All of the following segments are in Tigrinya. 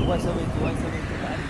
ዋይ ሰበይቲ፣ ዋይ ሰበይቲ፣ በዓል።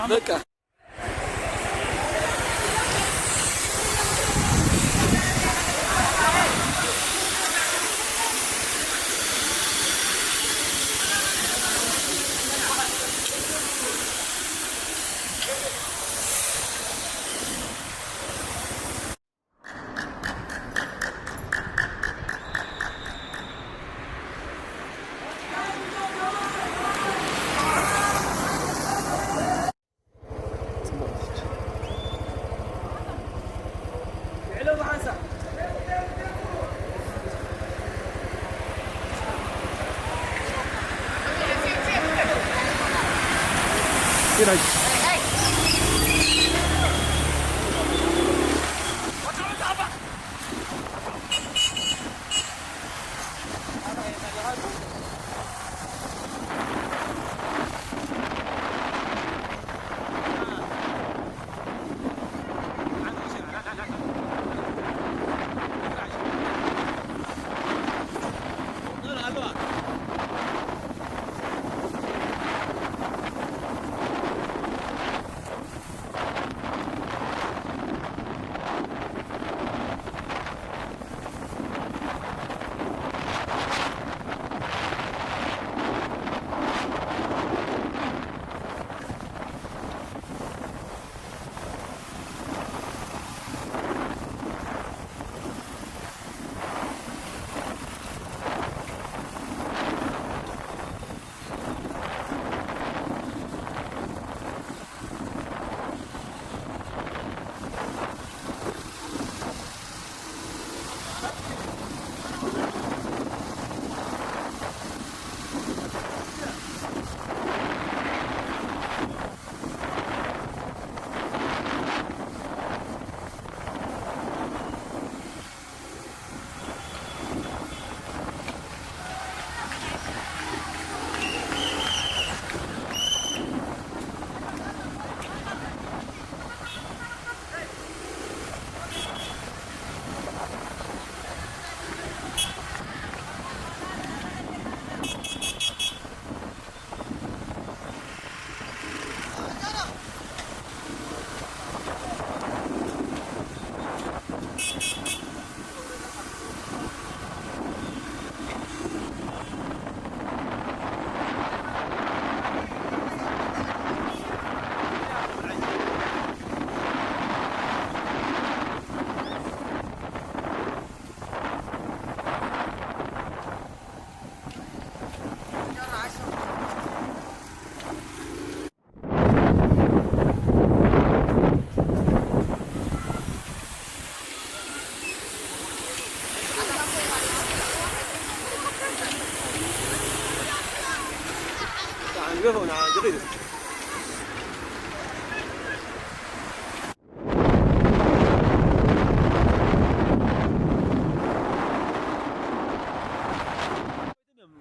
በቃ።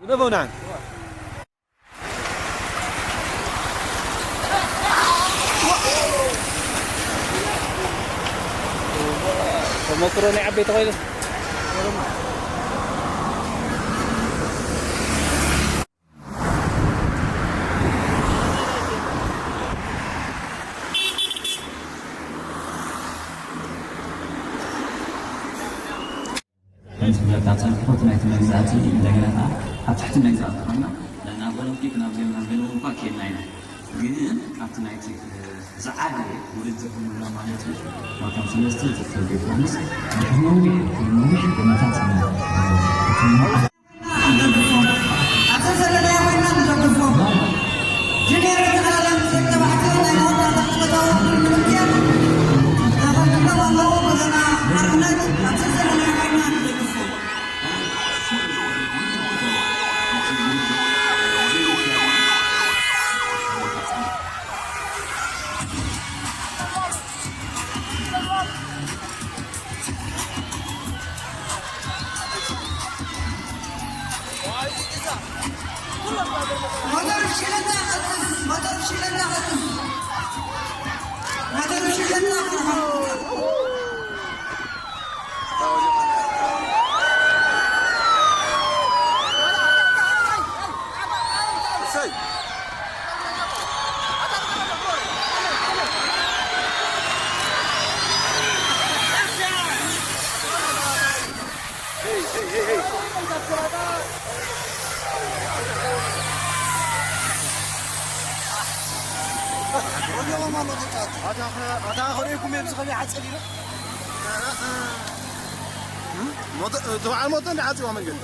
ግደፈው ንዓን። ተመክሮ ናይ ዓበይቲ ኮይኑ። ከምቲ ዝፍለጥ ኣብ ጸንሕቦት ናይቲ መግዛእቲ እንደገና ከኣ ኣብ ትሕቲ መግዛእቲ ኮይና ናብ ኦሎምፒክ ናብ ዜና ገለ እኳ ኬድና ኢና። ግን ካብቲ ናይቲ ዝዓበየ ውድድር ንብሎ ማለት እዩ። ካብቶም ሰለስተ እጥፍ ተወዲኡ ዮሃንስ ድሕሪ ነዊሕ፣ ድሕሪ ነዊሕ ዓመታት ኢና፣ እቶም ኣብዚ ዘለናዮ ኮይና ንደግፎም። ጁኒየር ዘላለም ደቂ ተባዕትዮ ናይ መወዳእታ ጸወታ ውድድር ንምክያድ ተቐድሞም ኣለዉ። ብገና ሓርነት ኣብዚ ዘለናዮ ኮይና ንደግፎም። ሞተር ብሽክለታ ቀልጥፍ፣ ሞተር ብሽክለታ ቀልጥፍ፣ ሞተር ብሽክለታ ቀልጥፍ። ኣታ ኸሪእኩም እየ ብዝኸመይ ዓጸድ ኢሉ። ሞቶ-፣ እቲ በዓል ሞቶ እንዲ ዓጽዋ መንገዲ።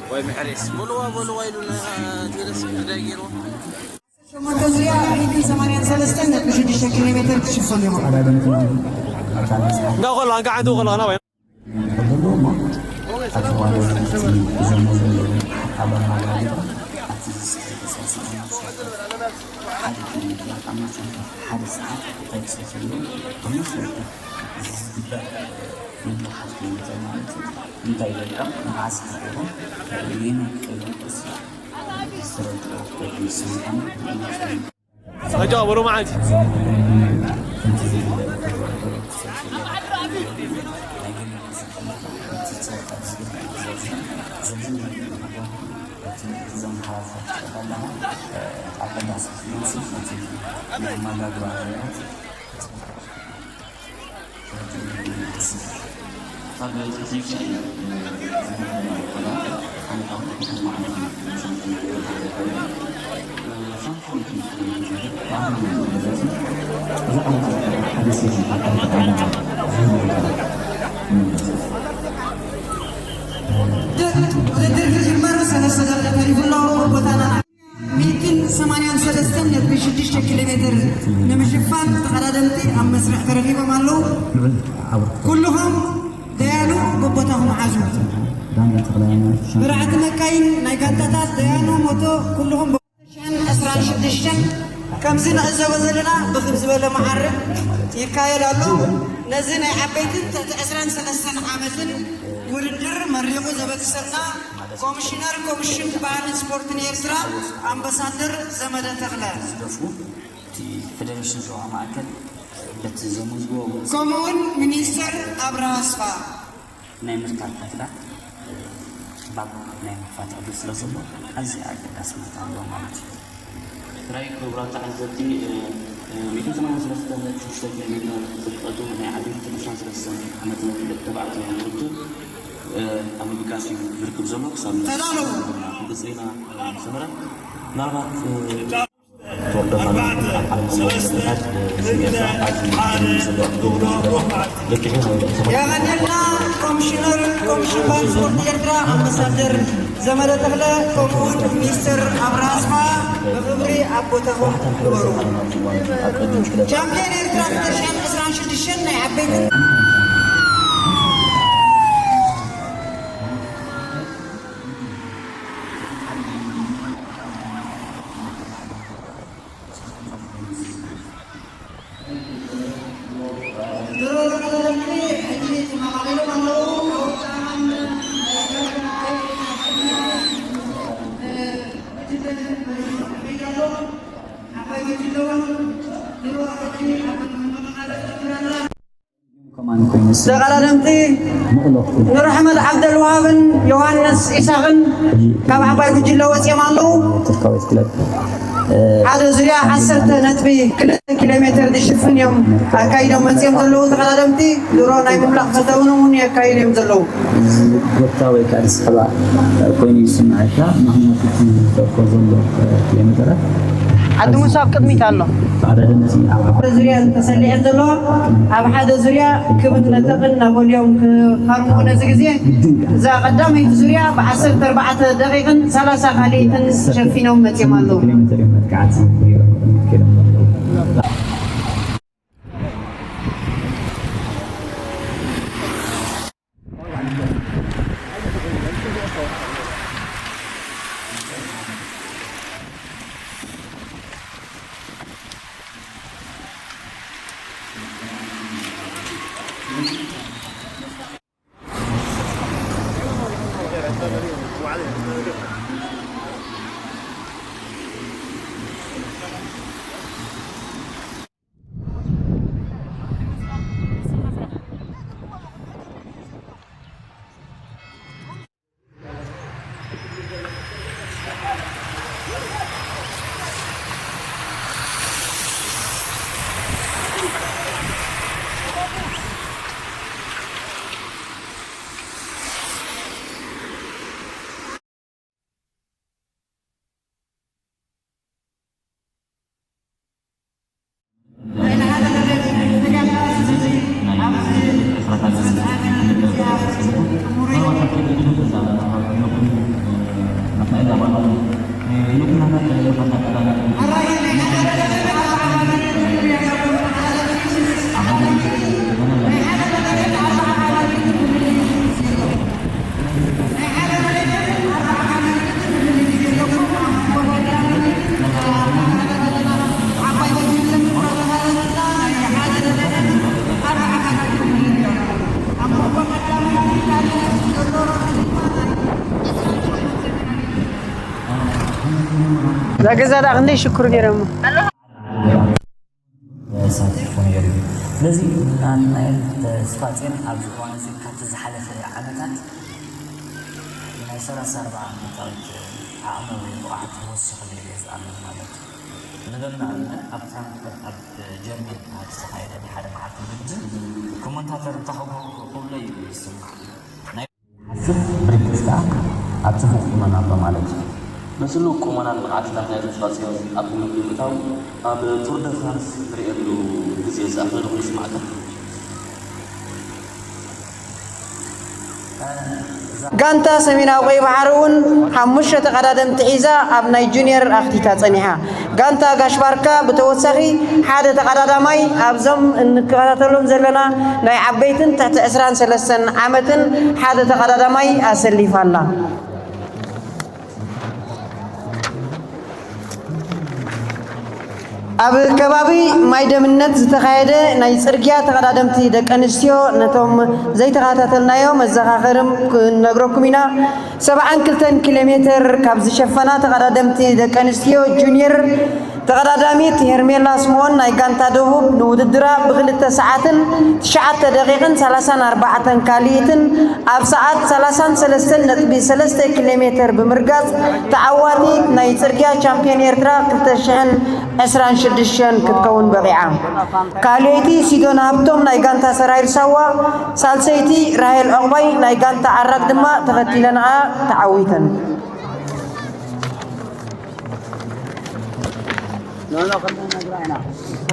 ወይ ምሕሬስ፣ በልዋ፣ በልዋ ኢሉና፣ ቴለስ እንታይ ገይርዎ? ሸሞንተ ዙርያ ሚእትን ሰማንያን ሰለስተን ነጥቢ ሽዱሽተ ኪሎ ሜትር ክሽፈኑ እዮም። እንካ ከሎ፣ እንካ ሓንቲ ከሎ፣ ናባይ። ተጫወሩ መዓልቲ። ውድድር ክጅመር ሰለስተ ደቂቃ ተሪፉ ኣሎ። ቦታና ሚእትን ሰማንያን ሰለስተን ነጥቢ ሽዱሽተ ኪሎ ሜትር ንምሽፋን ተቐዳደምቲ ኣብ መስርዕ ተረኺቦም ኣለዉ። ኩልኹም ደያኑ ብቦታኹም ሓዙ። ብርዕቲ መካይን ናይ ጋንታታት ደያኑ ሞቶ ኩልኹም ብ-፣ ዕስራን ሽዱሽተን ከምዚ ንዕዘቦ ዘለና ብኽብ ዝበለ መዓርግ ይካየድ ኣሎ። ነዚ ናይ ዓበይትን ትሕቲ ዕስራን ሰለስተን ዓመትን ውድድር መሪቑ ዘበግሰልና ኮሚሽነር ኮሚሽን ባህልን ስፖርትን ኤርትራ ኣምባሳደር ዘመደ ተኽለ። ዝደፍኡ እቲ ፌደሬሽን ዞባ ማእከል በቲ ዘመዝግቦ ውፅኢት ከምኡውን ሚኒስተር ኣብርሃ ኣስፋ። ናይ ምርካብ ዕድላት ባብ ናይ ምኽፋት ዕድል ስለ ዘሎ ኣዝዩ ኣገዳስነት ኣለዎ ማለት እዩ። ጥራይ ክቡራት ተዓዘብቲ፣ እ፣ እ፣ ሚእትን ሰማንያን ሰለስተን ሽዱሽተ ኪሎ ሜትር ርሕቀቱ ናይ ዓበይቲ ዕስራን ሰለስተን ዓመት ደቂ ተባዕትዮ ውድድር፣ እ፣ ኣብ ምብጋስ እዩ ዝርከብ ዘሎ። ክሳብ ተዳለዉ። ክንቅጽል ኢና፣ እ፣ ሰመረ። ምናልባት፣ እ፣ ኣርባዕተ፣ ሰለስተ፣ ክልተ፣ ሓደ። የቐንየልና ኮሚሽነር ኮሚሽን ባህሊ ስፖርት ኤርትራ ኣምባሳደር ዘመደ ተኽለ፣ ከምኡውን ሚኒስተር ኣብርሃ ኣስፋ ብኽብሪ ኣብ ቦታኹም ንበሩ። ቻምፒዮን ኤርትራ ክልተ ሽሕን ዕስራን ሽዱሽተን ናይ ዓበይቲ ተቐዳደምቲ ንረሕመት ዓብደልዋሃብን ዮሃንስ ኢሳቕን ካብ ዓባይ ጉጅለ ወፂኦም ኣለዉ። ሓደ ዙርያ ዓሰርተ ነጥቢ ክልተ ኪሎ ሜትር ዝሽፍን እዮም ኣካይዶም መፂኦም ዘለዉ። ተቐዳደምቲ ድሮ ናይ ምምላቕ ፈተውኖም እውን የካይዱ እዮም ዘለዉ። ጎታ ወይ ከዓ ዝስሕባ ኮይኑ ይስምዓካ። ምኽንያቱ እቲ ዝጠቆ ዘሎ ኪሎ ሜትራት ዓዲ ሙሳ ኣብ ቅድሚት ኣሎ። ሓደ ዙርያ ተሰሊዐን ዘለዋ ኣብ ሓደ ዙርያ ክብን ነጠቕን እናበሉ እዮም ክኸርሙ ነዚ ግዜ። እዛ ቀዳመይቲ ዙርያ ብዓሰርተ ኣርባዕተ ደቂቕን ሰላሳ ካልኢትን ሸፊኖም መፂኦም ኣለዉ። ኪሎ ሜትር እዮም መጥቃዕቲ ገይሮም ከይዶም ዘለዉ። እዛ ገዛ ደኣ ክንደይ ሽኩር ነይሮም። ተሳቲፉ ነይሩ እዩ። ስለዚ ንኣናኤል ተስፋጼን ኣብዚ እዋን እዚ ካብቲ ዝሓለፈ ዓመታት ናይ ሰላሳ ኣርባዓ ዓመታዊት ዓቕሚ ወይ ብቕዓት ወሲኹ ኢለ እየ ዝኣምን ማለት እዩ። ንበልና ኣብነት ኣብ ፍራንክፈርት ኣብ ጀርመን ኣብ ዝተኻየደ ናይ ሓደ መዓልቲ ውድድር ኮመንታተር እንታይ ክብሎ እዩ ዝስማዕ። ናይ ሓስብ ብርግጽ ከኣ ኣብ ጽፉፍ ቁመና ኣሎ ማለት እዩ። ምስሉ ቁመናን ብቕዓትን ኣትሌት ተስፋጽዮን ኣብ ግምት ብምእታው፣ ኣብ ቱር ደ ፍራንስ ንርእየሉ ግዜ ዝኣኽለ ዶ ኮይኑ ይስምዓካ? ጋንታ ሰሜናዊ ቀይ ባሕሪ እውን ሓሙሽተ ተቐዳደምቲ ሒዛ ኣብ ናይ ጁኒየር ኣኽቲታ ጸኒሓ። ጋንታ ጋሽ ባርካ ብተወሳኺ ሓደ ተቐዳዳማይ ኣብዞም እንከታተሎም ዘለና ናይ ዓበይትን ትሕቲ ዕስራን ሰለስተን ዓመትን ሓደ ተቐዳዳማይ ኣሰሊፋ ኣላ። ኣብ ከባቢ ማይ ደምነት ዝተኻየደ ናይ ጽርግያ ተቐዳደምቲ ደቂ ኣንስትዮ ነቶም ዘይተኸታተልናዮ መዘኻኸርም ክንነግረኩም ኢና። ሰብዓን ክልተን ኪሎ ሜትር ካብ ዝሸፈና ተቐዳደምቲ ደቂ ኣንስትዮ ጁኒየር ተቐዳዳሚት ሄርሜላ ስምኦን ናይ ጋንታ ደቡብ ንውድድራ ብክልተ ሰዓትን ትሽዓተ ደቂቕን ሰላሳን ኣርባዕተን ካልኢትን ኣብ ሰዓት ሰላሳን ሰለስተን ነጥቢ ሰለስተ ኪሎ ሜትር ብምርጋጽ ተዓዋቲት ናይ ጽርግያ ቻምፒዮን ኤርትራ ክልተ ሽሕን ዕስራን ሽዱሽተን ክትከውን በቒዓ። ካልኣይቲ ሲዶን ሃብቶም ናይ ጋንታ ሰራይር ሳዋ፣ ሳልሰይቲ ራሄል ዑቕባይ ናይ ጋንታ ዓራት ድማ ተኸቲለንኣ ተዓዊተን።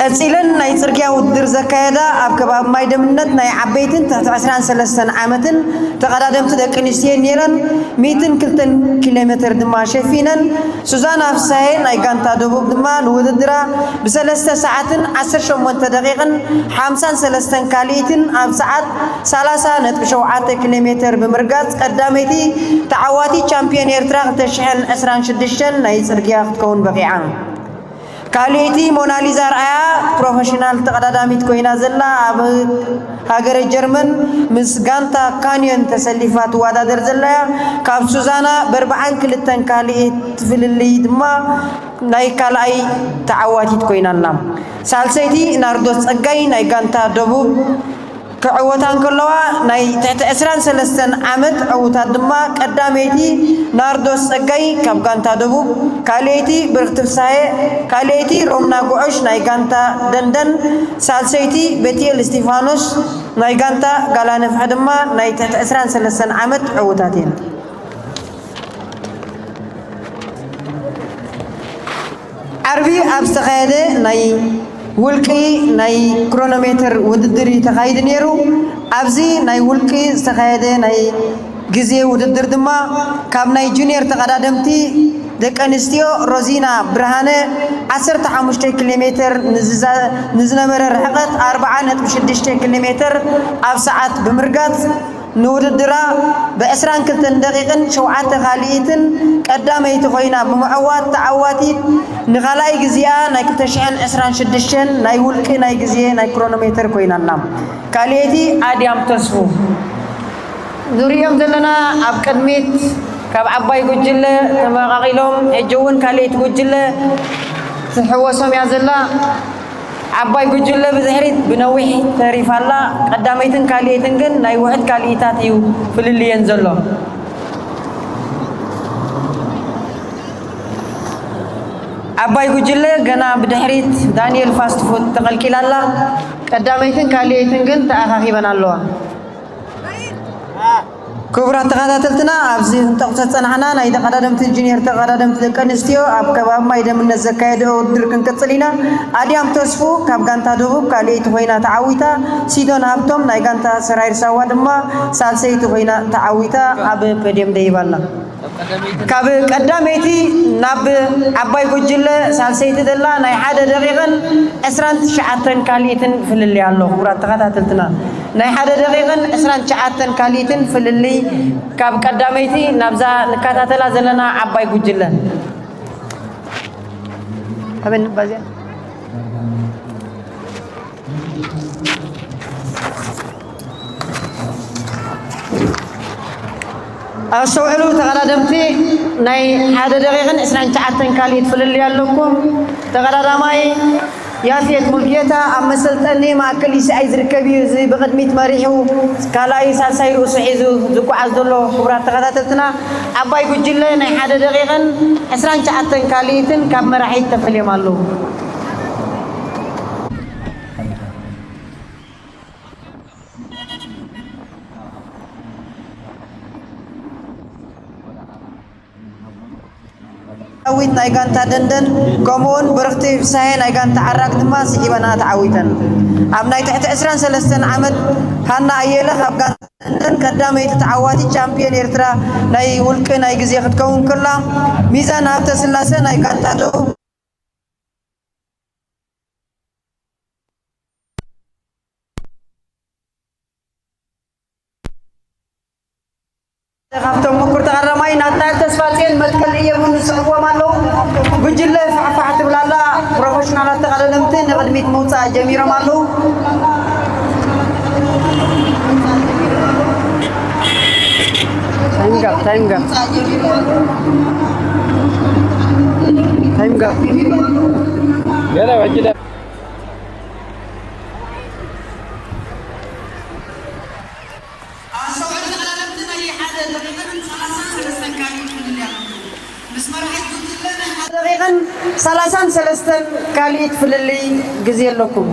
ቀጺለን ናይ ጽርግያ ውድድር ዘካየዳ ኣብ ከባቢ ማይ ደምነት ናይ ዓበይትን ትሕቲ ዕስራን ሰለስተን ዓመትን ተቐዳደምቲ ደቂ ኣንስትዮ ነይረን። ሚእትን ክልተን ኪሎ ሜትር ድማ ሸፊነን። ሱዛና ፍሳሄ ናይ ጋንታ ደቡብ ድማ ንውድድራ ብሰለስተ ሰዓትን ዓሰርተ ሸሞንተ ደቂቕን ሓምሳን ሰለስተን ካልኢትን ኣብ ሰዓት ሰላሳ ነጥቢ ሸውዓተ ኪሎ ሜትር ብምርጋጽ ቀዳመይቲ ተዓዋቲት ቻምፒዮን ኤርትራ ክልተ ሽሕን ዕስራን ሽዱሽተን ናይ ጽርግያ ክትከውን በቒዓ። ካልኣይቲ ሞናሊዛ ኣርኣያ ፕሮፌሽናል ተቐዳዳሚት ኮይና ዘላ ኣብ ሃገረ ጀርመን ምስ ጋንታ ካንዮን ተሰሊፋ ትወዳደር ዘላ እያ። ካብ ሱዛና ብኣርብዓን ክልተን ካልኣይቲ ፍልልይ ድማ ናይ ካልኣይ ተዓዋቲት ኮይና ኣላ። ሳልሰይቲ ናርዶስ ጸጋይ ናይ ጋንታ ደቡብ ክዕወታ እንከለዋ፣ ናይ ትሕቲ ዕስራን ሰለስተን ዓመት ዕዉታት ድማ ቀዳመይቲ ናርዶስ ጸጋይ ካብ ጋንታ ደቡብ፣ ካልኣይቲ ብርክቲ ፍስሃየ፣ ካልኣይቲ ሮምና ጉዑሽ ናይ ጋንታ ደንደን፣ ሳልሰይቲ ቤትኤል እስቲፋኖስ ናይ ጋንታ ጋላነፍሐ ድማ ናይ ትሕቲ ዕስራን ሰለስተን ዓመት ዕዉታት እየን። ዓርቢ ኣብ ዝተኻየደ ናይ ውልቂ ናይ ክሮኖሜትር ውድድር እዩ ተኻይዱ ነይሩ። ኣብዚ ናይ ውልቂ ዝተኻየደ ናይ ግዜ ውድድር ድማ ካብ ናይ ጁኒየር ተቐዳደምቲ ደቂ ኣንስትዮ ሮዚና ብርሃነ ዓሰርተ ሓሙሽተ ኪሎ ሜትር ንዝዛ-፣ ንዝነበረ ርሕቀት ኣርብዓ ነጥቢ ሽዱሽተ ኪሎ ሜትር ኣብ ሰዓት ብምርጋጽ ንውድድራ ብዕስራን ክልተን ደቂቕን ሸውዓተ ካልኢትን ቀዳመይቲ ኮይና ብምዕዋት ተዓዋቲት ንኻልኣይ ግዜኣ ናይ ክልተ ሽሕን ዕስራን ሽዱሽተን ናይ ውልቂ ናይ ግዜ ናይ ክሮኖሜተር ኮይና ኣላ። ካልኣይቲ ኣድያም ተስፉ ንሪኦም ዘለና ኣብ ቅድሚት ካብ ዓባይ ጉጅለ ተመቓቒሎም ሕጂ እውን ካልኣይቲ ጉጅለ ትሕወሶም እያ ዘላ። ዓባይ ጉጅለ ብድሕሪት ብነዊሕ ተሪፋ ኣላ። ቀዳመይትን ካልኣይትን ግን ናይ ውሑድ ካልኢታት እዩ ፍልልየን ዘሎ። ዓባይ ጉጅለ ገና ብድሕሪት ዳንኤል ፋስት ፉድ ተቐልቂላ ኣላ። ቀዳመይትን ካልኣይትን ግን ተኣኻኺበን ኣለዋ። ክቡራት ተኸታተልትና፣ ኣብዚ ክንጠቕሶ ዝጸናሕና ናይ ተቐዳደምቲ ጁኒየር ተቐዳደምቲ ደቂ ኣንስትዮ ኣብ ከባቢ ማይ ደምነት ዘካየድኦ ውድድር ክንቅጽል ኢና። ኣድያም ተስፉ ካብ ጋንታ ደቡብ ካልኣይቲ ኮይና ተዓዊታ፣ ሲዶን ሃብቶም ናይ ጋንታ ሰራይር ሳዋ ድማ ሳልሰይቲ ኮይና ተዓዊታ ኣብ ፖድየም ደይባ ኣላ። ካብ ቀዳመይቲ ናብ ዓባይ ጉጅለ ሳልሰይቲ ዘላ ናይ ሓደ ደቂቕን ዕስራን ትሽዓተን ካልኢትን ፍልልይ ኣሎ። ክቡራት ተኸታተልትና፣ ናይ ሓደ ደቂቕን ዕስራን ትሽዓተን ካልኢትን ፍልልይ ካብ ቀዳመይቲ ናብዛ ንከታተላ ዘለና ዓባይ ጉጅለ። ኣበን ባዚያ ኣስተውዕሉ ተቐዳደምቲ፣ ናይ ሓደ ደቂቕን ዕስራን ትሽዓተን ካልኢት ፍልልይ ኣለኩም። ተቐዳዳማይ ያፌት ሙልጌታ ኣብ መሰልጠኒ ማእከል ኢሲኣይ ዝርከብ እዩ። እዚ ብቕድሚት መሪሑ ካልኣይ ሳልሳይ ርእሱ ሒዙ ዝጓዓዝ ዘሎ። ክቡራት ተኸታተልትና፣ ዓባይ ጉጅለ ናይ ሓደ ደቂቕን ዕስራን ትሽዓተን ካልኢትን ካብ መራሒት ተፈልዮም ኣለዉ። ዳዊት ናይ ጋንታ ደንደን፣ ከምኡውን ብርኽቲ ፍሳሄ ናይ ጋንታ ዓራግ ድማ ስዒበና ተዓዊተን። ኣብ ናይ ትሕቲ ዕስራን ሰለስተን ዓመት ሃና ኣየለ ካብ ጋንታ ደንደን ቀዳመይቲ ተዓዋቲት ቻምፒዮን ኤርትራ ናይ ውልቂ ናይ ግዜ ክትከውን ከላ፣ ሚዛን ሃብተስላሰ ናይ ጋንታ ደቡብ ካብቶም ምኩር ተቐዳማይ ናትናኤል ተስፋጽዮን መትከል እየቡን ዝስዕብዎም ኣለዉ። ጉጅለ ፋሕፋሕ ትብል ኣላ። ፕሮፌሽናላት ተቐዳደምቲ ንቕድሚት ምውጻእ ጀሚሮም ኣለዉ። ታይም ጋፕ፣ ታይም ጋፕ፣ ታይም ጋፕ። ገለ ሕጂ ዳ- ኣስተውዕል ተቐዳደምቲ፣ ናይ ሓደ ደቂቕን ሰላሳን ሰለስተን ካልኢት ፍልልይ ኣለኩም። ምስ መራሒት ጉጅለ ናይ ሓደ ደቂቕን ሰላሳን ሰለስተን ካልኢት ፍልልይ ግዜ ኣለኩም።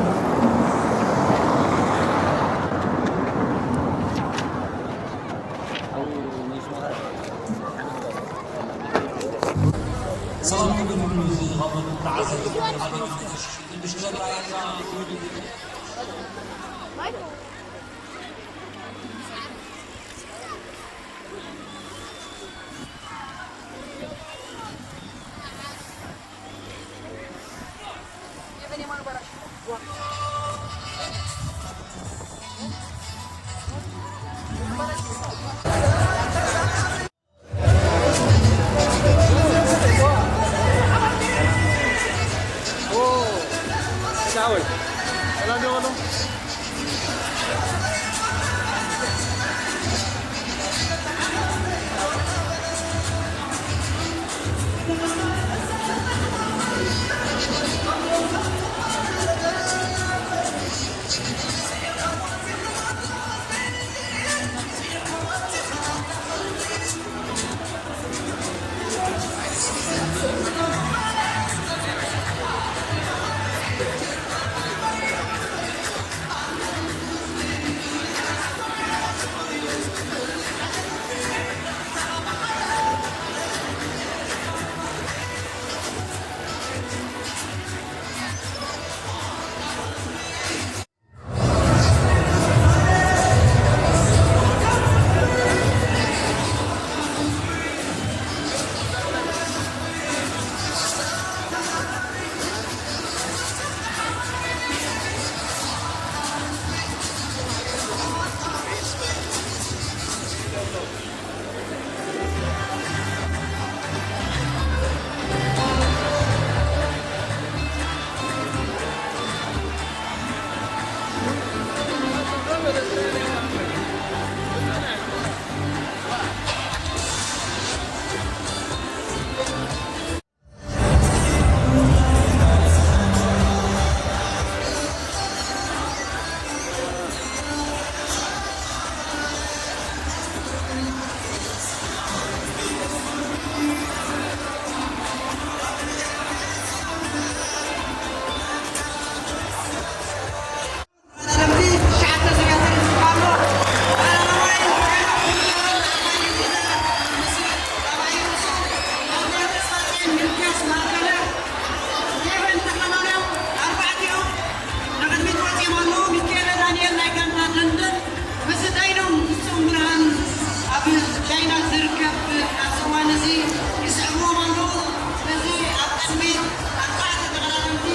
ይስዕብዎም ኣለዉ። ስለዚ ኣብ ቅድሚት ኣርባዕተ ተቐዳደምቲ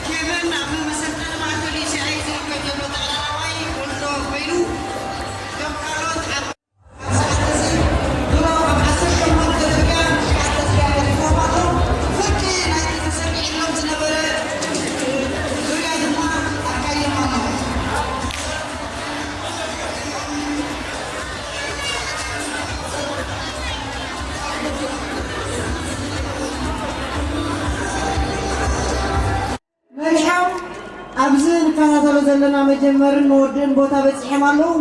ኬቨን ኣብ መሰልጠኒ ማእከል ዩ ሲ ኣይ ዝርከብ ዘሎ ተቐዳዳማይ ወልዶ ኮይኑ፣ እቶም ካልኦት ኣብ ኣብ ሰዓት እዚ ድሮ ኣብ ዓሰርተ ሸሞንተ ደቂቃ ሸውዓተ ዙርያ ገዲፎም ኣለዉ። ፍርቂ ናይቲ ተሰኪዕሎም ዝነበረ ዙርያ ድማ ኣካይዶም ኣለዉ። መሪሖም ኣብዚ ንከታተሎ ዘለና መጀመርን መወድእን ቦታ በፂሖም ኣለዉ።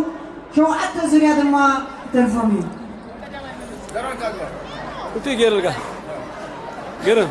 ሸውዓተ ዙርያ ድማ ይተርፎም እዩ። እቲ ገይርልካ ግርም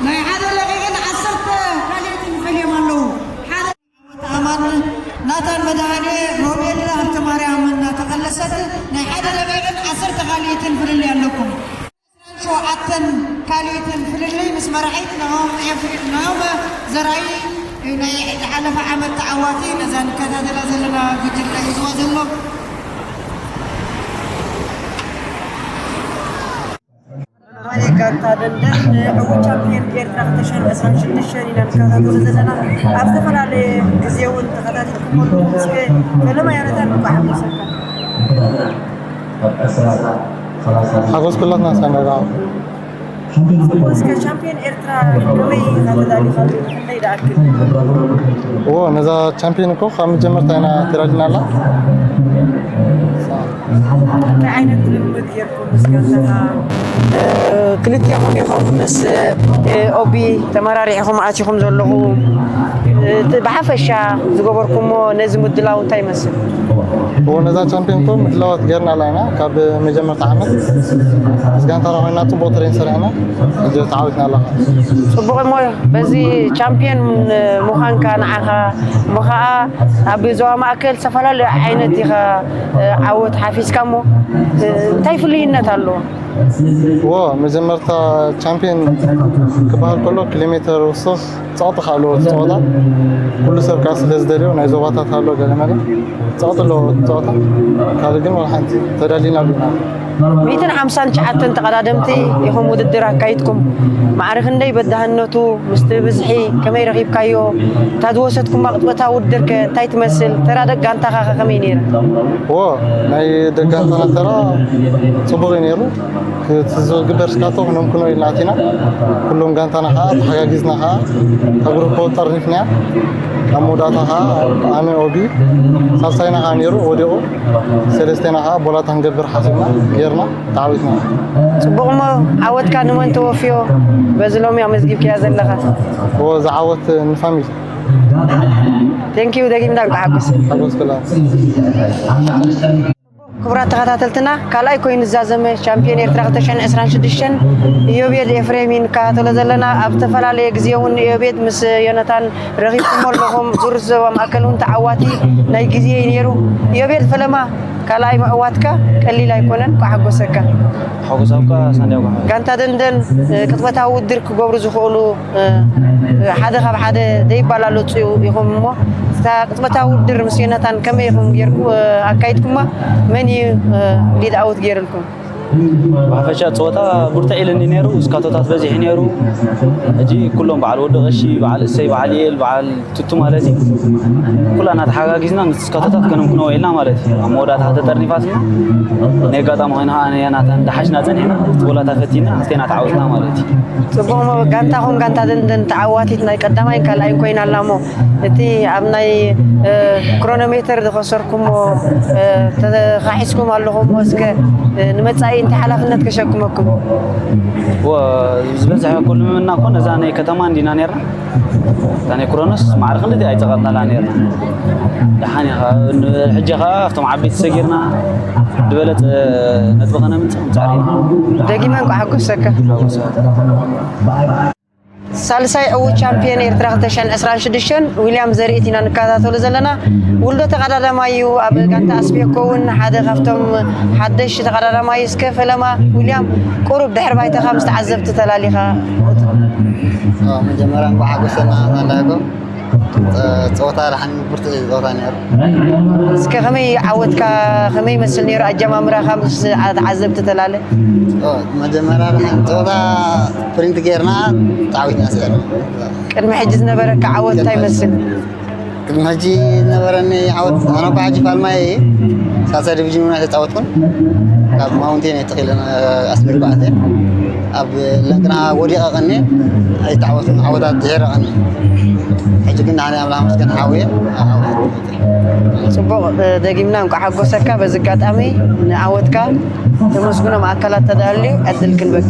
ናይ ሓደ ለቂቕን ዓሰርተ ካልኦትን ፈልዮም ኣለዉ። ሓደ ዓወት ኣማን ናታን መድሃኔ ሮቤል ሃብተማርያም እናተቐለሰት ናይ ሓደ ለቂቕን ዓሰርተ ካልኦትን ፍልልይ ኣለኩም። ሸውዓተን ካልኦትን ፍልልይ ምስ መራሒት ናሆም ኤፍሬም ናሆም ዘርኣይ ናይ ዝሓለፈ ዓመት ተዓዋቲ ነዛ ንከታተላ ዘለና ጉጅለ ሒዝዋ ዘሎ። ራእይ ጋንታ ደንደን ዕዉት ቻምፒዮን ኤርትራ ክልተ ሽሕን ዕስራን ሽዱሽተን ኢና ንከታተሎ ዘለና። ኣብ ዝተፈላለየ ግዜ እውን ተኸታቲልኩሞ ኣለኹም። እስከ ፈለማ ዮናታን እንኳዕ ሓጎሰካ። ሓጎስ ኩላትና ሳነራ እስከ ቻምፒዮን ኤርትራ ከመይ ኢኻ ተዳሊኻሉ? ክንደይ ደኣክል? እዎ ነዛ ቻምፒዮን እኮ ካብ መጀመርታ ኢና ተዳሊናላ። እንታይ ዓይነት ልምምድ ጌርኩም ምስ ጋንታኻ? ክልቲኹም ኢኹም ምስ ኦቢ ተመራሪዕኹም ኣቲኹም ዘለኹም። እቲ ብሓፈሻ ዝገበርኩሞ ነዚ ምድላው እንታይ ይመስል? እዎ ነዛ ቻምፒዮን እኮ ምድላዋት ጌርናላ ኢና። ካብ መጀመርታ ዓመት ምስ ጋንታና ኮይና ጽቡቕ ትሬን ሰሪሕና ሕጂ ተዓዊትና ኣለና። ጽቡቕ እሞ በዚ ቻምፒዮን ምዃንካ ንዓኻ እሞ ኸዓ ኣብ ዞባ ማእከል ዝተፈላለዩ ዓይነት ኢኻ ዓወት ሓፊዝካ እሞ እንታይ ፍሉይነት ኣለዎ? እዎ መጀመርታ ቻምፒዮን ክበሃል ከሎ ኪሎ ሜትር ውስኽ ጸቕጢ ከኣ ኣለዎ እቲ ጸወታ። ኩሉ ሰብ ከኣ ስለ ዝደልዮ ናይ ዞባታት ኣሎ ገለመለ ጸቕጢ ኣለዎ እቲ ጸወታ። ካልእ ግን ዋላ ሓንቲ ተዳሊና ኣሉና። ሚእትን ሓምሳን ትሽዓተን ተቐዳደምቲ ኢኹም ውድድር ኣካይድኩም። ማዕረ ክንደይ በዳህነቱ ምስቲ ብዝሒ ከመይ ረኺብካዮ? እታ ዝወሰድኩማ ቅጽበታዊ ውድድር ከ እንታይ ትመስል? ተራ ደቂ ጋንታኻ ከ ከመይ ነይራ? እዎ ናይ ደቂ ጋንታና ተራ ጽቡቕ እዩ ነይሩ። እቲ ዝግበር ስካቶ ክነምክኖ ኢልና ኣቲና። ኩሎም ጋንታና ከዓ ተሓጋጊዝና ከዓ እታ ግሩፕ ጠርኒፍናያ። ኣብ መወዳእታ ከዓ ኣነ ኦቢ ሳልሳይና ከዓ ነይሩ ወዲቑ። ሰለስቴና ከዓ ቦላታ ክንገብር ሓሲብና ጌርና ተዓዊትና። ፅቡቕ እሞ ዓወትካ ንመን ተወፍዮ? በዚ ሎሚ ኣመዝጊብክያ ዘለኻ። እዎ እዚ ዓወት ንፋሚሊ። ቴንኪዩ ደጊምና እንኳ ሓጎስ። ሓጎስ ክላ። ክቡራት ተኸታተልትና ካልኣይ ኮይኑ ዝዛዘመ ቻምፒዮን ኤርትራ ክልተ ሽሕን ዕስራን ሽዱሽተን ኢዮቤድ ኤፍሬም እዩ ንከታተሎ ዘለና። ኣብ ዝተፈላለየ ግዜ እውን ኢዮቤድ ምስ ዮነታን ረኺብኩሞ ኣለኹም። ዙር ዞባ ማእከል እውን ተዓዋቲ ናይ ግዜ እዩ ነይሩ። ኢዮቤድ ፈለማ ካልኣይ ምዕዋትካ ቀሊል ኣይኮነን። ኳ ሓጎሰካ። ሓጎሳካ ሳንድያጎ ሓወይ። ጋንታ ደንደን ቅጽበታዊ ውድድር ክገብሩ ዝኽእሉ ሓደ ካብ ሓደ ዘይባላለጹ ኢኹም እሞ እታ ቅጽበታዊ ውድድር ምስ ዮናታን ከመይ ኢኹም ጌርኩ ኣካይድኩማ? መን እዩ ሊድ ኣውት ጌርልኩም? ብሓፈሻ ጸወታ ብርትዕ ኢሉኒ ነይሩ፣ እስካቶታት በዚሑ ነይሩ። ሕጂ ኩሎም በዓል ወዲ ቀሺ፣ በዓል እሰይ፣ በዓል ኢኤል፣ በዓል ቱቱ ማለት እዩ። ኩላና ተሓጋጊዝና ምስ እስካቶታት ከነምክኖ ውዒልና ማለት እዩ። ኣብ መወዳእታ ተጠርኒፋትና ናይ ኣጋጣሚ ኮይና ከዓ ኣነ ዮናታን ደሓሽና ጸኒሕና፣ እቲ ጎላታ ፈቲና፣ ክልቴና ተዓዊትና ማለት እዩ። ጽቡቕ እሞ ጋንታኹም ጋንታ ደንደን ተዓዋቲት ናይ ቀዳማይን ካልኣይን ኮይና ኣላ እሞ እቲ ኣብ ናይ ክሮኖሜተር ዝኸሰርኩሞ ተኻሒስኩም ኣለኹም እሞ እስከ ንመጻኢ እንታይ ሓላፍነት ከሸክመኩም? ዝበዝሐ ኩሉ ምምና እኮ ነዛ ናይ ከተማ እንዲና ነርና። እታ ናይ ክሮኖስ ማዕረ ክንዲ ኣይፀቐጥናላ ነርና። ደሓን ኢኻ። ሕጂ ኸዓ ኣብቶም ዓበይቲ ሰጊርና ዝበለፀ ነጥቢ ከነምፅእ ንፃዕር ኢና። ደጊመ እንኳ ሓጎሰካ። ሳልሳይ ዕዉት ቻምፒዮን ኤርትራ ክልተ ሽሕን ዕስራን ሽዱሽተን ዊልያም ዘርኢት ኢና ንከታተሎ ዘለና። ውልዶ ተቐዳዳማይ እዩ። ኣብ ጋንታ ኣስቤኮ እውን ሓደ ካብቶም ሓደሽ ተቐዳዳማይ እዩ። እስከ ፈለማ ዊልያም፣ ቁሩብ ድሕሪ ባይታኻ ምስ ተዓዘብቲ ተላሊኻ። መጀመርያ እንኳዕ ሓጎሰና እንዳልኩም። ፀወታ ደሓን ብርቱዕ እዩ ፀወታ ነይሩ። እስከ ከመይ ዓወትካ፣ ከመይ ይመስል ነይሩ ኣጀማምራኻ ምስ ተዓዘብቲ ተላለ? መጀመርያ ደሓን ፀወታ ፕሪንት ጌርና ተዓዊትና ስዒርና። ቅድሚ ሕጂ ዝነበረካ ዓወት እንታይ ይመስል? ቅድሚ ሕጂ ዝነበረኒ ዓወት ኣነ እኳ ሕጂ ፋልማየ እየ። ሳልሳይ ዲቪዥን እውን ኣይተፃወትኩን። ካብ ማውንቴን እየ ተኺለ ኣስመልኩ ኣትየ። ኣብ ለንቅና ወዲቐ ቀኒ ኣይተዓወትኩን። ዓወታት ድሒረ ቀኒ። ሕጂ ግን ንዓኒ ኣምላኽ መስገን ሓውየ። ፅቡቕ። ደጊምና እንኳዕ ሓጎሰካ። በዚ ኣጋጣሚ ንዓወትካ ተመስግኖም ኣካላት ተዳልዩ ዕድል ክንበክ።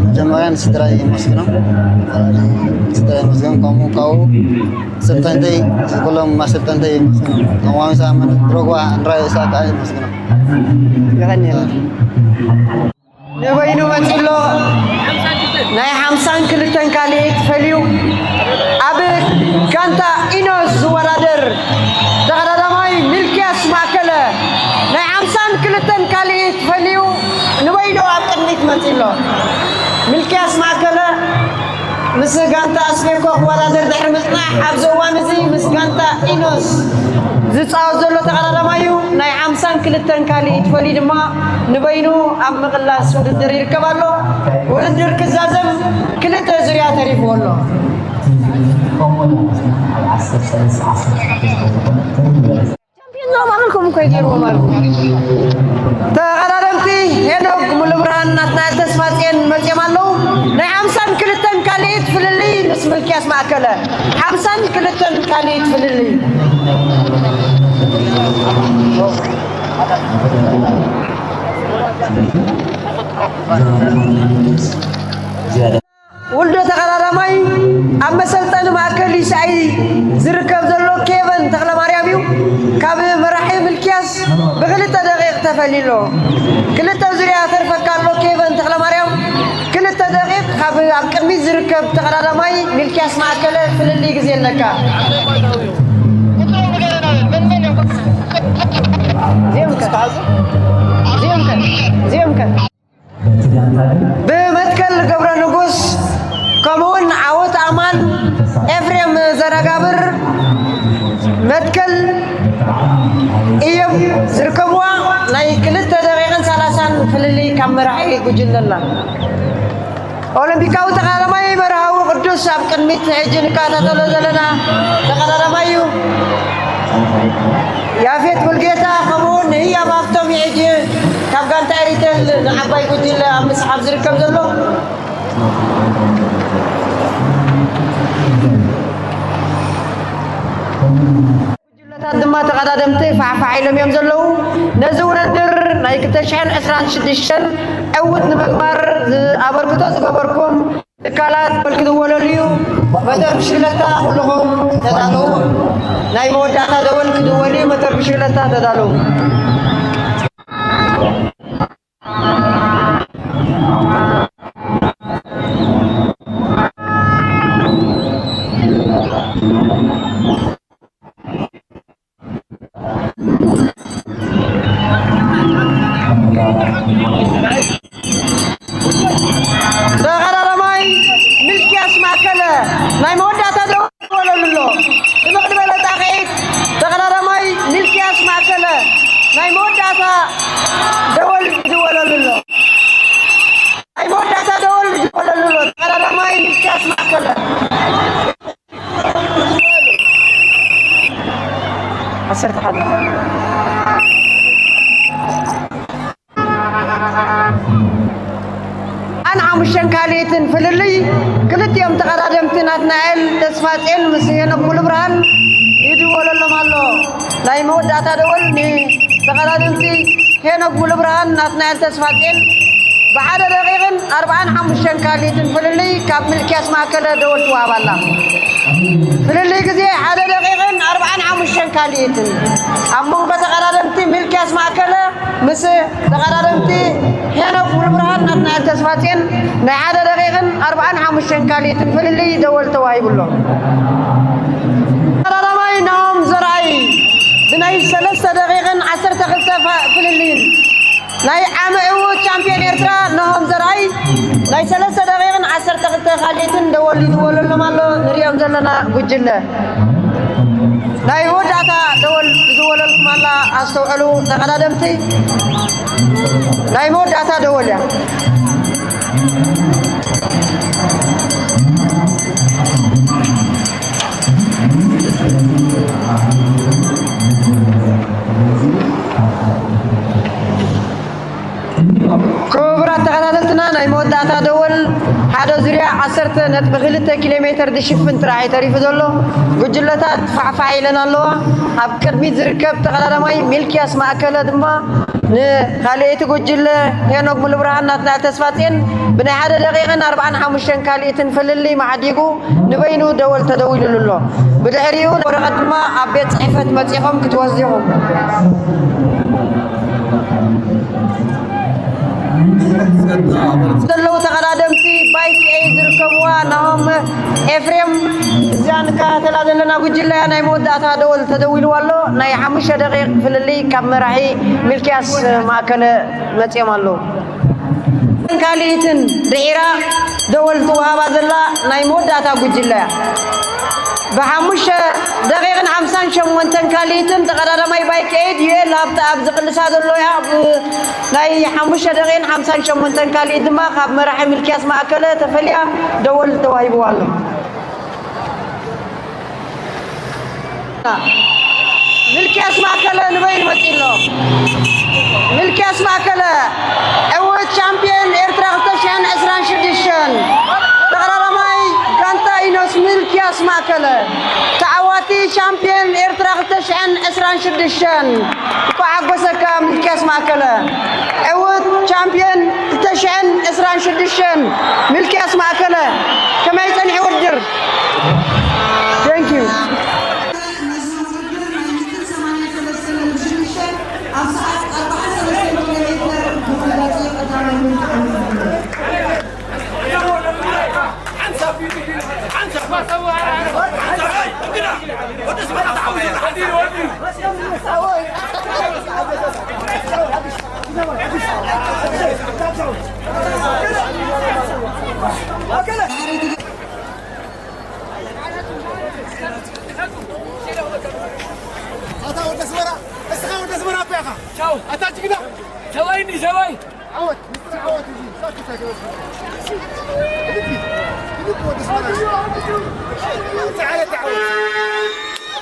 መጀመርያ ንስድራይ የመስግኖም። ስድራይ የመስግኖም። ከምኡ ካብኡ ስልጠንተይ፣ ኩሎም ኣሰልጠንተይ የመስግኖም። ከም ዋንሳ መን ድሮግባ እንራይ ሳካ የመስግኖም። የቐንየልና። ንበይኑ መፂሎ ናይ ሓምሳን ክልተን ካልኢት ፈልዩ ኣብ ጋንታ ኢኖስ ዝወዳደር ተቐዳዳማይ ሚልክያስ ማእከለ ናይ ሓምሳን ክልተን ካልኢት ፈልዩ ንበይኑ ኣብ ቅድሚት መፂሎ። ሚልክያስ ማእከለ ምስ ጋንታ ኣስቤኮ ክወዳደር ድሕሪ ምጽናሕ ኣብዚ እዋን እዚ ምስ ጋንታ ኢኖስ ዝፃወት ዘሎ ተቐዳዳማይ እዩ። ናይ ሓምሳን ክልተን ካልኢት ፈልዩ ድማ ንበይኑ ኣብ ምቕላስ ውድድር ይርከብ ኣሎ። ውድድር ክዛዘም ክልተ ዙርያ ተሪፍዎ ኣሎ። ቻምፒዮን ማእኸልኩም እኮ እዩ ገይርዎም ኣሎ። ተቐዳደምቲ ሄኖክ ሙሉብርሃን ናትናኤል ተስፋጽዮን መጺኦም ኣለዉ። ናይ ሓምሳን ክልተን ካልኢት ፍልልይ ምስ ምልክያስ ማእከለ ሓምሳን ክልተን ካልኢት ፍልልይ። ውልዶ ተቐዳዳማይ ኣብ መሰልጠኒ ማእከል ይስኣይ ዝርከብ ዘሎ ኬቨን ተኽለማርያም እዩ። ካብ መራሒ ምልክያስ ብክልተ ደቂቕ ተፈልዩ ኣሎ። ክልተ ዙርያ ተርፈካ ኣሎ ኬቨን ተኽለማርያም። ክልተ ደቂቕ ካብ ኣብ ቅድሚት ዝርከብ ተቐዳዳማይ ሚልክያስ ማእከለ ፍልልይ ግዜ ኣለካ። እዚኦም ከ? እዚኦም ከ? እዚኦም ከ? ብመትከል ገብረ ንጉስ ከምኡውን ዓወት ኣማን ኤፍሬም ዘረጋብር መትከል እዮም ዝርከብዋ። ናይ ክልተ ደቂቕን ሰላሳን ፍልልይ ካብ መራሒ ጉጅለ ኣላ። ኦሎምፒካዊ ተቐዳዳማይ መርሃዊ ቅዱስ ኣብ ቅድሚት ሕጂ ንከታተሎ ዘለና ተቐዳዳማይ እዩ። ያፌት ሙልጌታ ከምኡውን ንህያብ ሃፍቶም ሕጂ ካብ ጋንታ ኤሪቴል ንዓባይ ጉጅለ ኣብ ምስሓብ ዝርከብ ዘሎ። ጉጅለታት ድማ ተቐዳደምቲ ፋሕፋሕ ኢሎም እዮም ዘለዉ። ነዚ ውድድር ናይ ክልተ ሽሕን ዕስራን ሽዱሽተን ዕውት ንምግባር ኣበርክቶ ዝገበርኩም ትካላት ክድወለሉ እዩ። መተር ብሽክለታ ኩልኹም ተዳለዉ። ናይ መወዳእታ ደወል ክድወል እዩ። መተር ብሽክለታ ተዳለዉ። ተቐዳዳማይ ሚልክያስ ማእከለ ናይ መወዳእታ ደወለሉ ኣሎ። ድምቕ ዝበለ ጣቕዒት ተቐዳዳማይ ሚልክያስ ማእከለ ናይ መወዳእታ ደወል ይድወለሉ ኣሎ። ናይ መወዳእታ ደወል ይድወለሉ ኣሎ። ተቐዳዳማይ ሚልክያስ ማእከለ። ዓሰርተ ሓደ ኣን ሓሙሽተን ካልኢትን ፍልልይ ክልቲኦም ተቐዳደምቲ ናትናኤል ተስፋጼን ምስ ሄኖክ ሙሉብርሃን ይድወለሎም ኣሎ። ናይ መወዳእታ ደወል ንተቐዳደምቲ ሄኖክ ሙሉብርሃን ናትናኤል ተስፋጼን ብሓደ ደቂቕን ኣርባዓን ሓሙሽተን ካልኢትን ፍልልይ ካብ ሚልክያስ ማእከለ ደወል ትወሃብ ኣላ። ፍልልይ ግዜ ሓደ ደቂቕን ኣርባዓን ሓሙሽተን ካልኢትን። ኣብ መንጎ ተቐዳደምቲ ሚልክያስ ማእከለ ምስ ተቐዳደምቲ ሄኖክ ሙሉብርሃን ናትናኤል ተስፋጽዮን ናይ ሓደ ደቂቕን ኣርባዓን ሓሙሽተን ካልኢትን ፍልልይ ደወል ተዋሂቡሎ። ቀዳማይ ናሆም ዘርኣይ ብናይ ሰለስተ ደቂቕን ዓሰርተ ክልተ ፍልልይን ናይ ዓመ ዕዉት ቻምፒዮን ኤርትራ ናሆም ዘርኣይ ናይ ሰለስተ ደቂቕን ዓሰርተ ክልተ ካልኢትን ደወል ይድወለሎም ኣሎ። ንሪኦም ዘለና ጉጅለ ናይ መወዳእታ ደወል ዝወለልኩም ኣላ፣ ኣስተውዕሉ ተቐዳደምቲ። ናይ መወዳእታ ደወል እያ። ክቡራት ተኸታተልትና፣ ናይ መወዳእታ ደወል ሓደ ዙርያ ዓሰርተ ነጥቢ ክልተ ኪሎ ሜትር ዝሽፍን ጥራሕ እዩ ተሪፉ ዘሎ። ጉጅለታት ፋሕፋሕ ኢለን ኣለዋ። ኣብ ቅድሚት ዝርከብ ተቐዳዳማይ ሚልክያስ ማእከለ ድማ ንኻልኣይቲ ጉጅለ ሄኖክ ሙሉብርሃን ናትናኤል ተስፋጽዮን ብናይ ሓደ ደቂቕን ኣርባዓን ሓሙሽተን ካልኢትን ፍልልይ ማዕዲጉ ንበይኑ ደወል ተደዊሉሉ ኣሎ። ብድሕሪኡ ወረቐት ድማ ኣብ ቤት ጽሕፈት መጺኹም ክትወስዱ ኢኹም። ዘለዉ ተቐዳደምቲ ባይክ ኤ ዝርከብዋ ናሆም ኤፍሬም፣ እዚኣ ንከታተላ ዘለና ጉጅለ እያ። ናይ መወዳእታ ደወል ተደዊልዋ ኣሎ። ናይ ሓሙሽተ ደቂቕ ፍልልይ ካብ መራሒ ሚልክያስ ማእከለ መጺኦም ኣለዉ። ካልኢትን ድሒራ ደወል ትወሃባ ዘላ ናይ መወዳእታ ጉጅለ እያ። ብሓሙሽተ ደቂቕን ሓምሳን ሸሞንተን ካልኢትን ተቐዳዳማይ ባይክ ኤድ ዩኤል ሃብተኣብ ዝቕልሳ ዘሎ እያ። ብ-፣ ናይ ሓሙሽተ ደቂቕን ሓምሳን ሸሞንተን ካልኢት ድማ ካብ መራሒ ሚልክያስ ማእከለ ተፈልያ ደወል ተዋሂብዋ ኣሎ። ሚልክያስ ማእከለ ንበይኑ መጺኡ ኣሎ። ሚልክያስ ማእከለ ዕዉት ቻምፒዮን ኤርትራ ክልተ ሽሕን ዕስራን ሽዱሽተን። ተቐዳዳማይ ጋንታ ኢኖስ ሚልክያስ ማእከለ። ተዓዋቲ ቻምፒዮን ኤርትራ ክልተ ሽሕን ዕስራን ሽዱሽተን። እንኳዕ ሓጎሰካ ሚልክያስ ማእከለ። ዕዉት ቻምፒዮን ክልተ ሽሕን ዕስራን ሽዱሽተን ሚልክያስ ማእከለ። ከመይ ጸኒሑ ውድድር? Thank you። ኣታ ወደ ኣስመራ፣ እስኻ ወደ ኣስመራ ኣባ ኢኻ። ቻው። ኣታ ጅግና። ሰብኣይ እንዲ ሰብኣይ። ዓወት፣ ምስጢር ዓወት እዚ። ሳክት ኣይተበል። ግዲ፣ ግዲ ወደ ኣስመራ። ጻዕረ ተዓወት።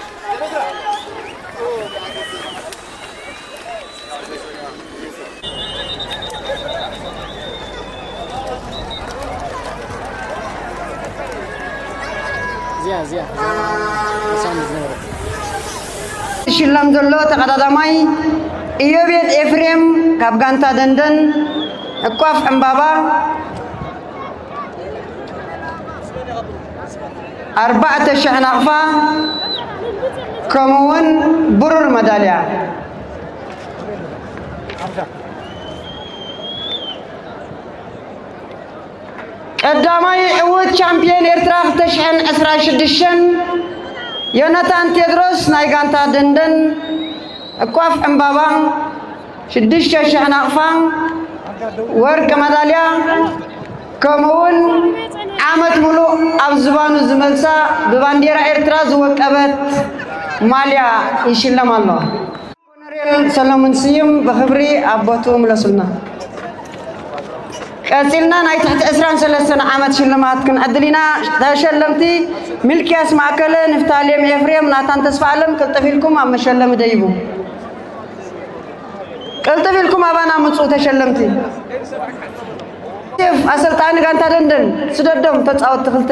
እዚኣ፣ እዚኣ፣ እዛ ሳሚ ዝነበረት። ዝሽለም ዘሎ ተቐዳዳማይ ኢዮቤድ ኤፍሬም ካብ ጋንታ ደንደን፣ ዕቋፍ ዕምባባ፣ ኣርባዕተ ሽሕ ናቕፋ፣ ከምኡውን ብሩር መዳልያ። ቀዳማይ ዕዉት ቻምፒዮን ኤርትራ ክልተ ሽሕን ዕስራን ሽዱሽተን ዮናታን ቴድሮስ ናይ ጋንታ ደንደን፣ ዕቋፍ ዕምባባ፣ ሽዱሽተ ሽሕ ናቕፋ፣ ወርቂ መዳልያ፣ ከምኡውን ዓመት ሙሉእ ኣብ ዝባኑ ዝመልሳ ብባንዴራ ኤርትራ ዝወቀበት ማልያ ይሽለም ኣሎ። ኮሎኔል ሰለሙን ስዩም ብኽብሪ ኣብ ቦትኡ ምለሱልና። ቀጺልና ናይ ትሕቲ ዕስራን ሰለስተን ዓመት ሽልማት ክንዕድል ኢና። ተሸለምቲ ሚልክያስ ማእከለ፣ ንፍታሌም ኤፍሬም፣ ናታን ተስፋኣለም፣ ቅልጥፍ ኢልኩም ኣብ መሸለሚ ደይቡ። ቅልጥፍ ኢልኩም ኣባና ምጹ ተሸለምቲ። ሴፍ፣ ኣሰልጣኒ ጋንታ ደንደን፣ ስደዶም ተጻወትቲ ክልተ።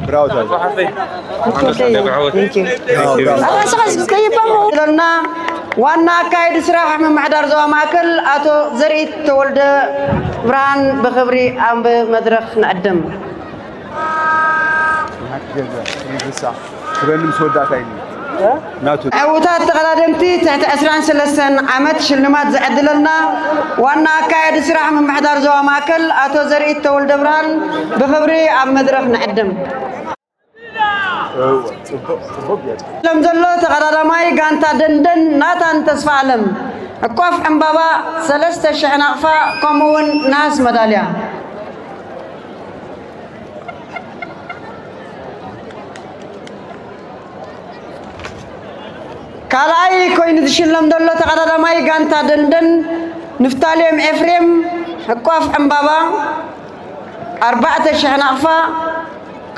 ብራቮ ዛዛ። Thank you። ኣታ ስኻ ከይባሞ። ኢለና ዋና ኣካያዲ ስራሕ ምምሕዳር ዞባ ማእከል ኣቶ ዘርኢት ተወልደ ብርሃን ብኽብሪ ኣብ መድረኽ ንዕድም። ናቱ ዕዉታት ተቐዳደምቲ ትሕቲ ዕስራን ሰለስተን ዓመት ሽልማት ዝዕድለልና ዋና ኣካያዲ ስራሕ ምምሕዳር ዞባ ማእከል ኣቶ ዘርኢት ተወልደ ብርሃን ብኽብሪ ኣብ መድረኽ ንዕድም። ሎም ዘሎ ተቐዳዳማይ ጋንታ ደንደን ናታን ተስፋ ኣለም ዕቋፍ ዕምባባ ሰለስተ ሽሕ ናቕፋ ከምኡ እውን ነሃስ መዳልያ። ካልኣይ ኮይኑ ዝሽለም ዘሎ ተቐዳዳማይ ጋንታ ደንደን ንፍታሌም ኤፍሬም ዕቋፍ ዕምባባ ኣርባዕተ ሽሕ ናቕፋ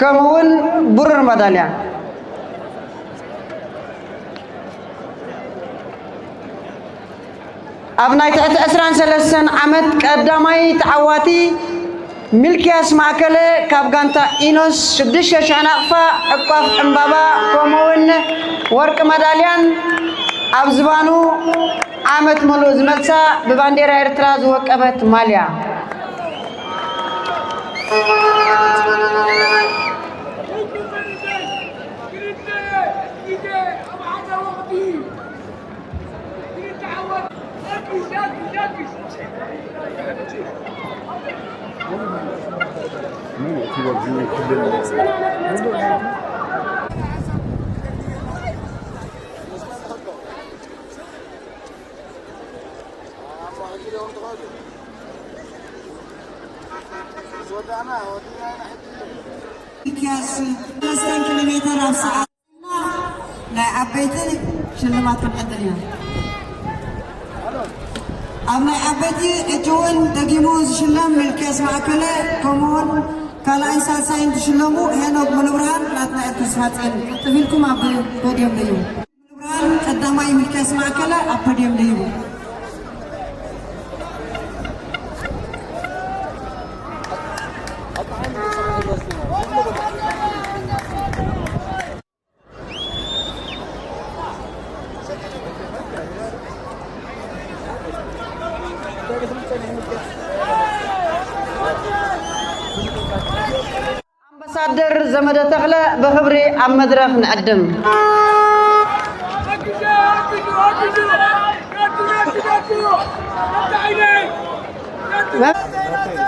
ከምኡ እውን ብሩር መዳልያ። ኣብ ናይ ትሕቲ ዕስራን ሰለስተን ዓመት ቀዳማይ ተዓዋቲ ሚልክያስ ማእከለ ካብ ጋንታ ኢኖስ ሽዱሽተ ሽሕ ናቕፋ ዕቋፍ ዕምባባ ከምኡውን ወርቂ መዳልያን ኣብ ዝባኑ ዓመት መሉእ ዝመልሳ ብባንዴራ ኤርትራ ዝወቀበት ማልያ። ሚልክያስ ሰለስተ ኪሎ ሜተር ኣብ ሰዓት ናይ ዓበይቲ ሽልማት ክንዕድል ኢና። ኣብ ናይ ዓበይቲ ሕጂ እውን ደጊሙ ዝሽለም ሚልክያስ ማእከለ፣ ከምኡውን ካልኣይን ሳልሳይን ዝሽለሙ ሄኖክ ሙሉብርሃን ናትናኤል ተስፋጽዮን። ቀልጥፍ ኢልኩም ኣብ ፖድዮም ደይቡ። ሙሉብርሃን ቀዳማይ፣ ሚልክያስ ማእከለ ኣብ ፖድዮም ደይቡ። ኣምባሳደር ዘመደ ተኽለ ብኽብሪ ኣብ መድረኽ ንዕድም።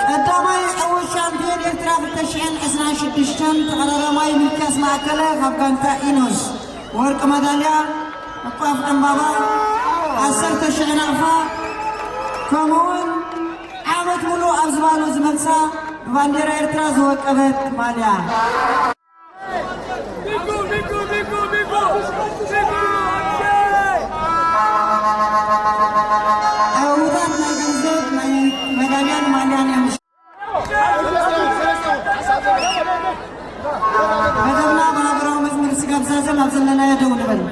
ቀዳማይ ዕዉት ሻምፒዮን ኤርትራ ክልተ ሽሕን ዕስራን ሽዱሽተን ተቐዳዳማይ ሚልክያስ ማእከለ ካብ ጋንታ ኢኖስ፣ ወርቂ መዳልያ፣ ዕቋፍ ዕምባባ፣ ዓሰርተ ሽሕ ናቕፋ፣ ከምኡውን ዓመት ሙሉእ ኣብ ዝባኑ ዝመልሳ ብባንዴራ ኤርትራ ዝወቀበት ማልያ። ዕዉታት ናይ ገንዘብ ናይ መዳልያን ማልያን እዮም። መደብና ብሃገራዊ መዝሙር ስጋብ ዛዘም ኣብ ዘለናዮ ደው ንበል።